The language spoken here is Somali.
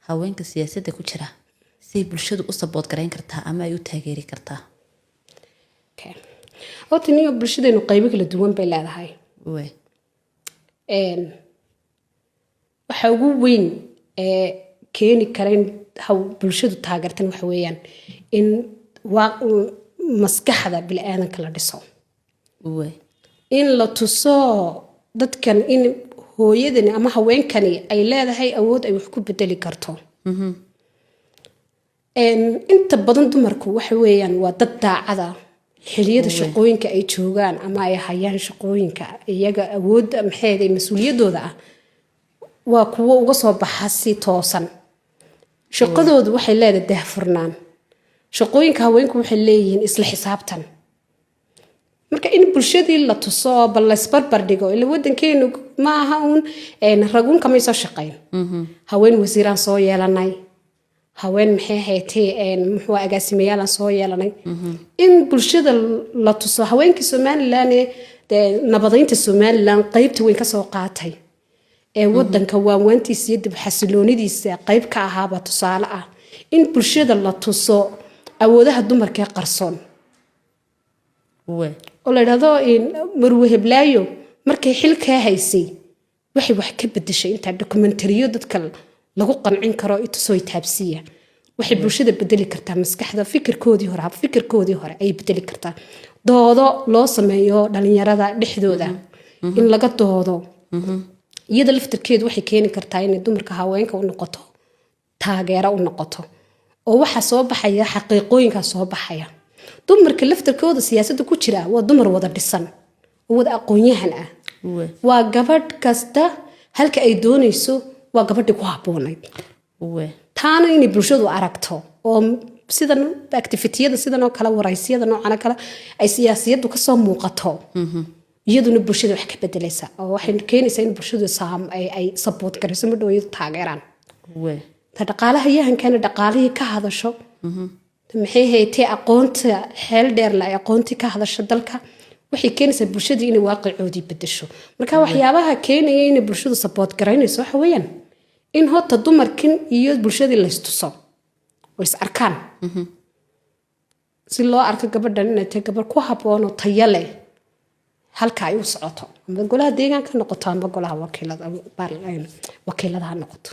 Haweenka siyaasadda ku jira say bulshadu u support garayn kartaa ama ay u taageeri kartaa? Okay. Horta niyo, bulshadeenu qaybo kala duwan bay leedahay. Waxa ugu weyn ee keeni kara in bulshadu taageertan waxa weeyaan in maskaxda bini'aadanka la dhiso, in la tuso dadkan in hooyadani ama haweenkani ay leedahay awood ay wax ku bedeli karto. Inta badan dumarku waxa weeyaan waa dad daacada xiliyada shaqooyinka ay joogaan ama ay hayaan shaqooyinka iyaga awoodda maxay mas-uuliyaddooda ah, waa kuwo uga soo baxa si toosan. Shaqadoodu waxay leedahay daahfurnaan. Shaqooyinka haweenku waxay leeyihiin isla xisaabtan. Marka in bulshadii la tuso oo bal laysbarbar dhigo, ila wadankeenu ma aha uun raguun kamay soo shaqayn. Haween wasiiraan soo yeelanay, haween maxay haytay, muxuu agaasimayaalaan soo yeelanay. In bulshada la tuso haweenkii Somaliland ee dee nabadaynta Somaliland qeybta weyn kasoo qaatay ee wadanka waanwaantiisa iyo dib xasiloonidiisa qeyb ka ahaaba tusaale ah. In bulshada la tuso awoodaha dumarka ee qarsoon oo la idhahdo Marwe Heblaayo markay xilkaa haysay waxay wax ka bedeshay intaa, documentary-yo dadka lagu qancin karo itusoo taabsiya. Waxay bulshada bedeli kartaa maskaxda, fikirkoodii hore, hab fikirkoodii hore ayay bedeli kartaa. Doodo loo sameeyo dhalinyarada dhexdooda in laga doodo, iyada laftirkeedu waxay keeni kartaa inay dumarka, haweenka u noqoto taageero u noqoto, oo waxaa soo baxaya xaqiiqooyinkaa soo baxaya. Dumarka laftirkooda siyaasadda ku jira waa dumar wada dhisan oo wada aqoon-yahan ah. Waa gabadh kasta halka ay doonayso waa gabadhii ku habboonayd. Taana inay bulshadu aragto oo sidan activity-yada sidan oo kale, waraysyada noocan oo kale ay siyaasiyaddu kasoo muuqato, iyaduna bulshada wax ka bedelaysa oo waxay keenaysaa in bulshadu ay support garayso, ma dhow iyadu taageeraan. Ta dhaqaalaha yahankana dhaqaalihii ka hadasho, maxay haytee, aqoonta xeel dheer la ay aqoontii ka hadasho dalka, waxay keenaysaa bulshadii inay waaqicoodii bedesho. Marka waxyaabaha keenaya inay bulshadu support garaynayso waxa weeyaan in horta dumarkin iyo bulshadii laystuso oo is arkaan, si loo arko gabadhan inay tahay gabadh ku habboon oo tayo leh halka ay u socoto, ama golaha deegaanka ha noqoto ama golaha wakiilada ha noqoto.